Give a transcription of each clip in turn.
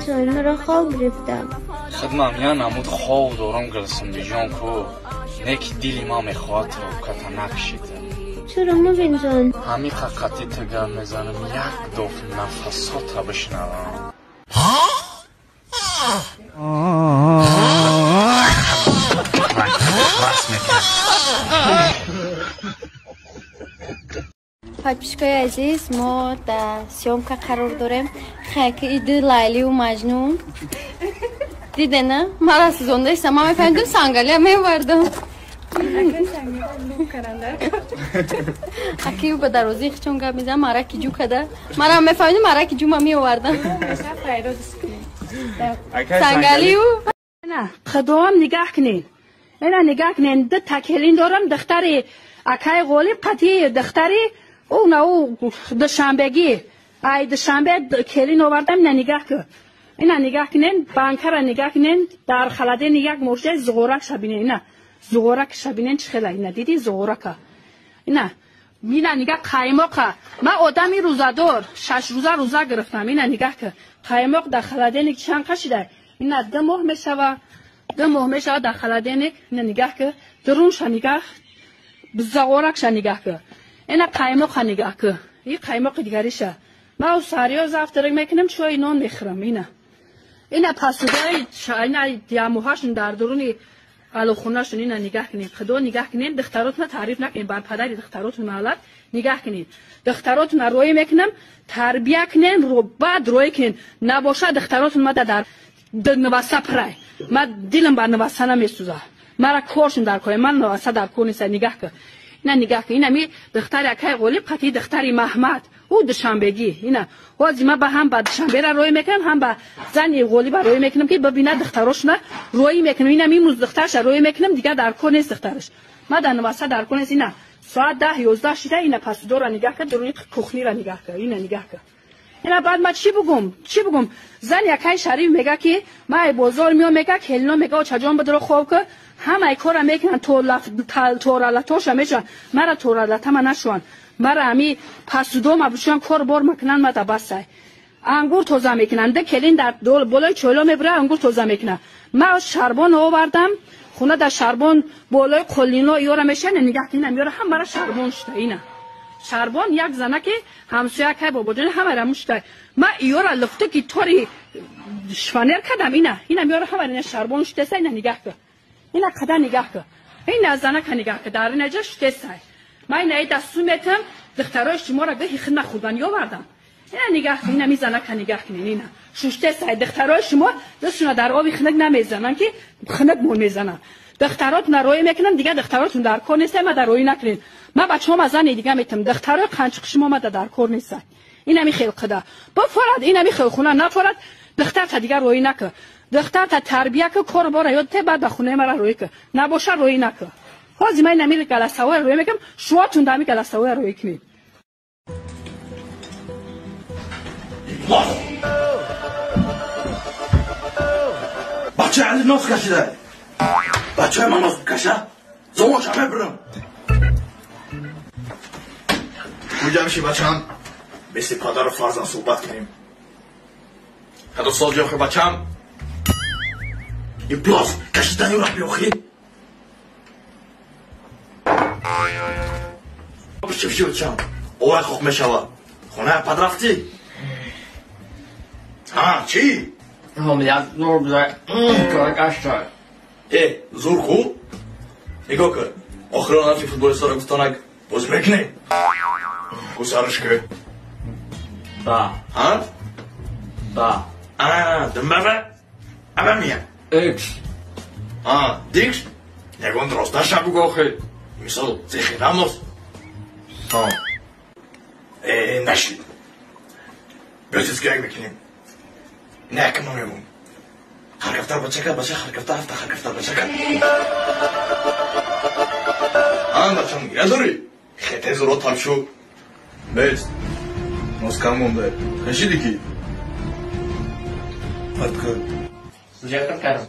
Ҷон, маро хоб гирифта. Хидмам я намуд хоб дорам, Гулсумбиҷон, ку не ки дили ман мехоҳад трубката накшида. Чаро, Мубин ҷон? Ҳамин қақати ту гап мезанам, як доф нафасота бишнавам. Подписчикои азиз, мо дар съёмка қарор дорем. Хайки иди Лайлию Маҷнун. Дидена? Мара сӯзондаиста. Ман мефаҳмидам, сангалия мевардам. Аки ба дарозии хичон гап мезанам, мараки ҷӯ када. Мара мефаҳмидам, мараки ҷӯ ма меовардам. Сангалию? Худоам нигаҳ кунед. Ина нигаҳ кунед, ду такелин дорам, духтари акай Ғолиб қатъи духтари ӯ на ӯ Душанбегӣ. Ай Душанбе келин овардам, ина нигаҳ кун. Ина нигаҳ кунед, банкара нигаҳ кунед, дар халадени як мошина зуғоракша бинед, ина зуғоракша бинед чӣ хела, ина диди зуғорака. Ина ина нигаҳ қаймоқа. Ман одами рӯзадор, 6 рӯза рӯза гирифтам, ина нигаҳ кун. Қаймоқ дар халаденик чанд қашида? Ина 2 моҳ мешава. 2 моҳ мешава дар халаденик, ина нигаҳ кун. Дурунша нигаҳ, зуғоракша нигаҳ кун. Ина қаймоқа нигаҳ кун. Ин қаймоқи дигариша. Ман сариё завтрак мекунам, чой нон мехӯрам, ина. Ина пасудаи ина ямуҳашон дар дуруни алохонашон, ина нигаҳ кунед. Худо нигаҳ кунед, духтаротона таъриф накунед, бар падари духтаротон маҳаллат нигаҳ кунед. Духтаротона роӣ мекунам, тарбия кунед, баъд роӣ кунед. Набошад духтаротон мада дар наваса пирай. Ман дилам бар наваса намесӯзад. Мара коршон дар кор, ман наваса дар кор нест, нигаҳ кун. Ина нигаҳ кун, ина ми духтари акай Ғолиб қатъи духтари Маҳмад, ӯ Душанбегӣ. Ина ҳозир ман ба ҳам ба Душанбера роӣ мекунам, ҳам ба зани Ғолиба роӣ мекунам, ки бибинад духтарошона роӣ мекунам. Ина имрӯз духтарша роӣ мекунам, дигар дар кор нест духтараш. Ман дар наваса дар кор нест. Ина соат 10-11 шида, ина пасудора нигаҳ кун, дуруни кухнира нигаҳ кун, ина нигаҳ кун. Ина баъд ман чӣ бугум? Чӣ бугум? Зани акай Шариф мега ки ман бозор меом, мега келино мега очаҷон бидро хоб кун. Ҳамаи кора мекунанд, торалатоша мешаванд. Мара торалатама нашаванд. Мара ҳами пасудома бишаванд, кор бор макунанд, мада басай. Ангур тоза мекунанд. Ду келин дар болои чойло мебурад, ангур тоза мекунанд. Ман шарбон овардам, хона дар шарбон болои қолино ёра мешаванд, нигаҳ кунед, ина ёра ҳамара шарбон шуда, ина. Шарбон як занаки ҳамсоя кай бобоҷон ҳамара мушта. Ман ёра луфта ки тори шфанер кардам, ина. Ина ёра ҳамара ина шарбон шудаса, ина нигаҳ кун. Ина қадар нигаҳ кун. Ина занака нигаҳ кун. Дар ина ҷо шудесай. Ман ина ай дасту метам, духтарои шуморо гӯҳи хидма хӯрдан ёвардам. Ина нигаҳ кун, ина ми занака нигаҳ кунед, ина. Шуштесай. Духтарои шумо дастшона дар оби хинак намезананд, ки хинак мон мезананд. Духтаротона роӣ мекунанд, дигар духтаротон дар кор нестай, ма дар роӣ накунед. Ман бачаҳома зани дига метам, духтарои қанчиқи шумо мада дар кор нестай. Ина ми хел қида. Бафорад, ина ми хел хуна нафорад, духтарта дигар роӣ накун. Духтарта тарбия кун, кор бора ёд те, баъд ба хонаи мара роӣ кун. Набоша роӣ накун. Ҳозир ман ина ми галасавоя роӣ мекунам, шумоатон дар ми галасавоя роӣ кунед. Бача али нос кашида. Бачаи ман нос каша? Зомоша мебурам. Куҷа меши бачам? Мисли падару фарзанд суҳбат кунем. Кадо сол ҷохи бачам? Иблос, кашидани ӯра биёхӣ? Биши биши бачам. Овай хок мешава. Хонаи пад рафтӣ? Ҳа, чӣ? Як зур бизай, кашта. Э, зур ку? Нигоҳ кун. Охирон ҳарфи футболистҳоро гуфтанак бозӣ мекунӣ? Гусариш ки? Ба. Ҳа? Ба. А, димбава? Ава мия? Икс. А, дикс? Ягон росташа бугӯ охи. Мисол, Зехи Рамос. Сом. Э, нашид. Биё чиз гирак мекунем. Не, кама мегӯм. Харкафтар бачака, бача харкафтар, ҳафта харкафтар бачака. Ан бачам, гира дорӣ? Хете зуро табшу. Бест. Нос кам монда. Хешиди ки? Фатка. Зуҷакат кардам.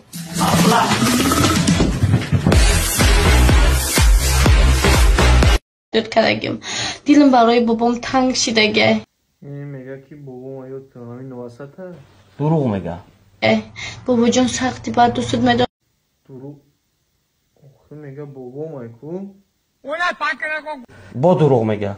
Ёд кардагим. Дилам барои бобом танг шидаге. Мега ки бобом ёд кардам, ҳамин новасата. Дурӯғ мега. Бобоҷон сахти бад дӯстат медорам. Дурӯғ. Охи мега бобомай ку. Бо дурӯғ мега.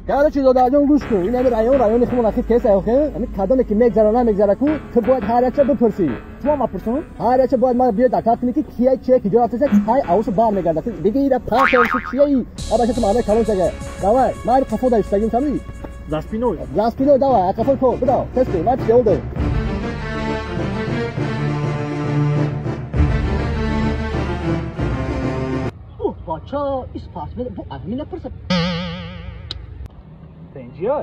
Короче, додарҷон, гӯш кун. Ин ҳами район райони хумон ахид кес охе. Ҳами кадоме ки мегзара намегзара ку, ту бояд ҳар якча бипурсӣ. Шумо мапурсун? Ҳар якча бояд ма биё доклад кунӣ ки кия чие ки ҷо рафташа, кай авушу бармегарда. Биги ира пасошу чияи. Абаша ту маънои калон шага. Давай, ман қафо дар истагим фаҳмидӣ? За спиной. За спиной давай, а қафо ко, бидав. Тез кун, ман чиёл дорам. Бача, спортсмен, бу адми напурса. Тенҷиё?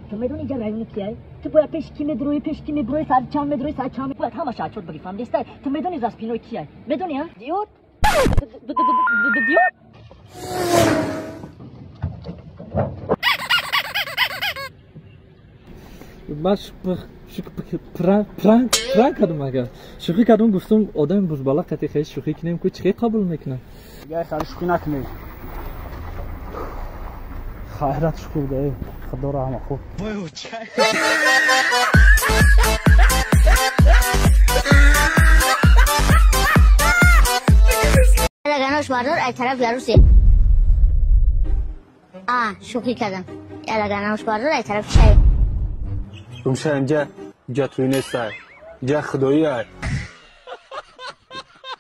Ту медонӣ инҷа райони кияй? Ту бояд пеши ки медроӣ, пеши ки меброӣ, саати чанд медроӣ, саати чанд бояд ҳамаша отчёт бигӣ, фаҳмидистай? Ту медонӣ за спиной кияй? Медонӣ, а? Диёр? Диёр? Ман пранк кардам, агар шӯхӣ кардам, гуфтам одами бузбала қати хеле шӯхӣ кунем ку чӣ қабул мекунам. Дигар хеле шӯхӣ накунем. Хайрат шукр дай, Худо раҳма хуб. Ганош бардор ай тараф ярусе. А, шӯхӣ кардам. Ганош бардор ай тараф чай. Гумша инҷа, инҷа туй нестай. Инҷа худоӣ ай.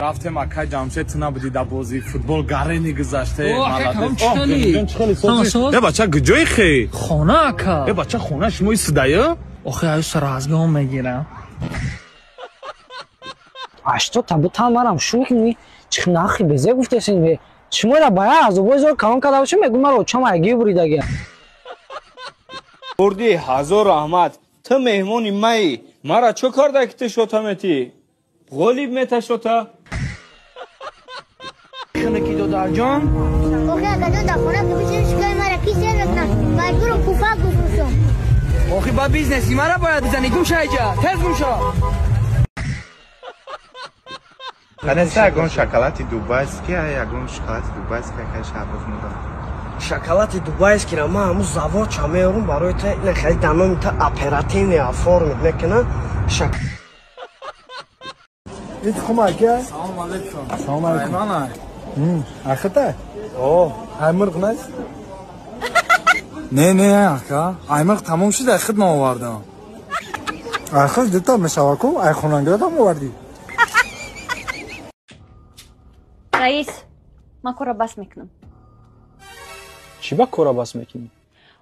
Рафтем акай Ҷамшед, ту набудӣ дар бозии футбол, гарени гузаште. Э бача, куҷои хе? Хона ака. Э бача, хона шумо истидая? Охи аю саразгон мегирам. 80 та бутан марам шӯхи чих нахи безе гуфтесин. Шуморо бая азобои зор калон карда бошем, мегӯ маро очам айги буридаги. Бурди ҳазор раҳмат. Ту меҳмони маи. Мара чо карда ки ту шота метӣ? Ғолиб меташота. Кунки додарҷон. Охи акаҷон, дар хона ки бишинем шикои мара ки сер мекунам? Маҷбурам пуфак бифурӯшам. Охи ба бизнеси мара бояд бизанӣ. Гум ша иҷа, тез гум шо. Канеса ягон шоколади дубайский, ягон шоколади дубайский акай Шаҳбоз мудам. Шоколади дубайскийро ман ҳамун заводча меорум барои та, ина хеле даноми та оперативно оформить мекунам. Ин тухм ака? Салом алейкум. Салом алейкум. Айман. Ахита? О, ай мурғ нест? Не, не, ака. Ай мурғ тамом шуд, ай худ ман овардам. Ай худ дута мешава ку, ай хонангиратам овардӣ. Раис, ман кора бас мекунам. Чӣ ба кора бас мекунӣ?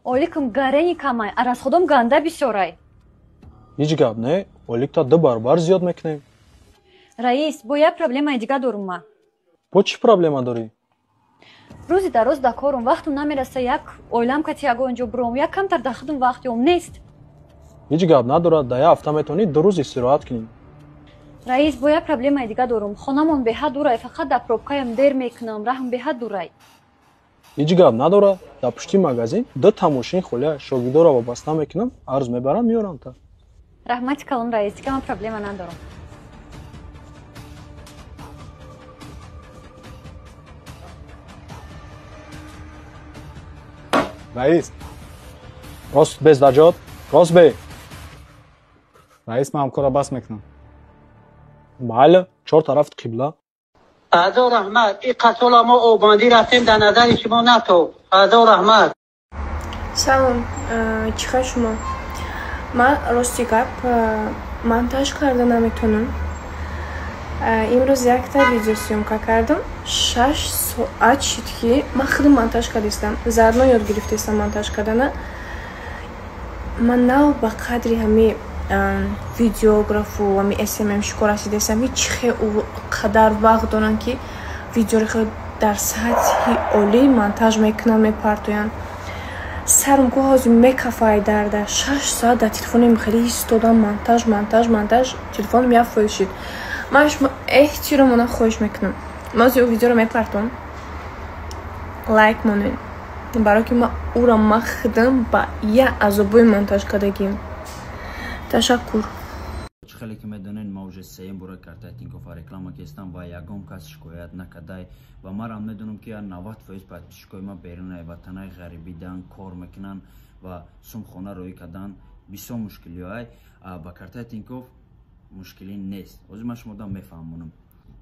Оликам гарени камай, а расходом ганда бисёрай. Ҳеҷ гап не, оликта 2 баробар зиёд мекунем. Раис, бо як проблемаи дига дорум ман. Бо чӣ проблема дорӣ? Рӯзи дароз да корум, вақтум намераса як оилам кати ягон ҷо буром, як камтар да худум вақт ём нест. Ҳеҷ гап надорад, дар як ҳафта метавонӣ 2 рӯз истироҳат кунӣ. Раис, бо як проблемаи дига дорум. Хонамон беҳад дурай, фақат дар пробкаям дер мекунам, раҳм беҳад дурай. Ҳеҷ гап надорад, дар пушти магазин 2 та мошини холия шогирдоро вобаста мекунам, арз мебарам, меорам та. Раҳмати калон, раис, дига ман проблема надорам. Раис, рост без даҷот, рост бе. Раис, ман ҳамкора бас мекунам. Майли, 4 тараф қибла. Ҳазор раҳмат, ин қасола мо оббандӣ рафтем, дар назари шумо натоб. Ҳазор раҳмат. Салом, чӣ хел шумо? Ман рости гап монтаж карда наметонам. Имрӯз якта видеосъёмка кардам, 6 соат шид ки ман худам монтаж кардистам, заодно ёд гирифтестам монтаж кардана. Ман нав ба қадри ҳами видеографу ҳами СММ шуко расидестам, ки чӣ хел қадар вақт доранд ки видеоро хел дар сатҳи олӣ монтаж мекунанд, мепартоянд. Сарам ку ҳозир мекафай дарда. 6 соат дар телефонем хеле истодам, монтаж, монтаж, монтаж, телефонам як фоиз шид. Ман шумо эҳтиромона хоҳиш мекунам, ман ӯ видеоро мепартом, лайк монед, барое ки ман ӯро ман худам ба як азобои монтаж кардагим. Ташаккур. Чӣ Чӣ хеле ки медонед, ма уже сеюм бора картаи Тинькоффа реклама кестам ва ягон кас шикоят накардай. Ва марам медонам, ки 90% подписчикои ма берунаи ватанаи ғарибидан кор мекунанд ва сумхона роӣ кардан бисёр мушкилиҳоай. Ба картаи Тинькофф мушкилӣ нест. Ҳозир ман шумода мефаҳмонам.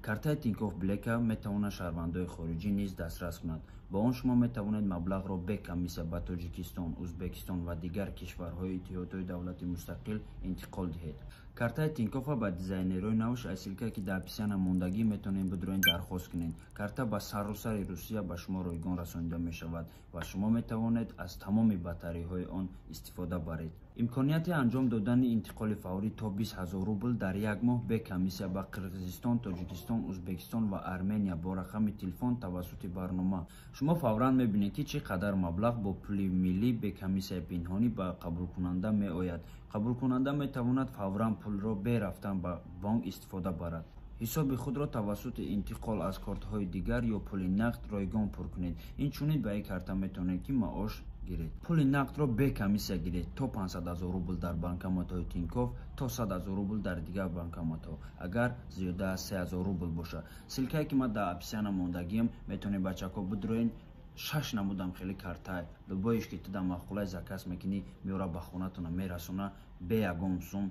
Картаи Тинькофф Блека метавонад шаҳрвандои хориҷӣ низ дастрас кунад. Бо он шумо метавонед маблағро бе комиссия ба Тоҷикистон, Ӯзбекистон ва дигар кишварҳои Иттиҳодҳои давлати мустақил интиқол диҳед. Картаи Тинькоффа ба дизайнерҳои навш аз ссылкае, ки дар описания мондагӣ, метавонед бидуроен, дархост кунед. Карта ба саросари Русия ба шумо ройгон расонида мешавад ва шумо метавонед аз тамоми бартариҳои он истифода баред. Имконияти анҷом додани интиқоли фаврӣ то 20 000 рубл дар як моҳ бе комиссия ба Қирғизистон, Тоҷикистон, Ӯзбекистон ва Армения бо рақами телефон тавассути барнома. Шумо фавран мебинед, ки чӣ қадар маблағ бо пули миллӣ бе комиссияи пинҳонӣ ба қабулкунанда меояд. Қабулкунанда метавонад фавран пулро бе рафтан ба бонк истифода барад. Ҳисоби худро тавассути интиқол аз кортҳои дигар ё пули нақд ройгон пур кунед. Инчунин ба ин карта метавонед, ки маош гиред. Пули нақдро бе комиссия гиред то 500 000 рубл дар банкоматҳои Тинькофф, то 100 000 рубл дар дигар банкоматҳо, агар зиёда аз 3000 рубл бошад. Ссылкае, ки ман дар описания мондагиам, метавонед, бачако, бидроен. Шаш намудам хеле картай, любоиш ки ту дар маъқулай, заказ мекунӣ, меора, ба хонатона мерасона бе ягон сум.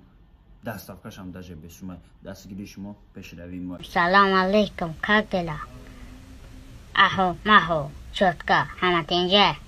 Доставкашам даже бесума. Дастгирии шумо пешравии мо. Салом алейкум, как дела? Ахо, махо, чётко, ҳама тинҷа?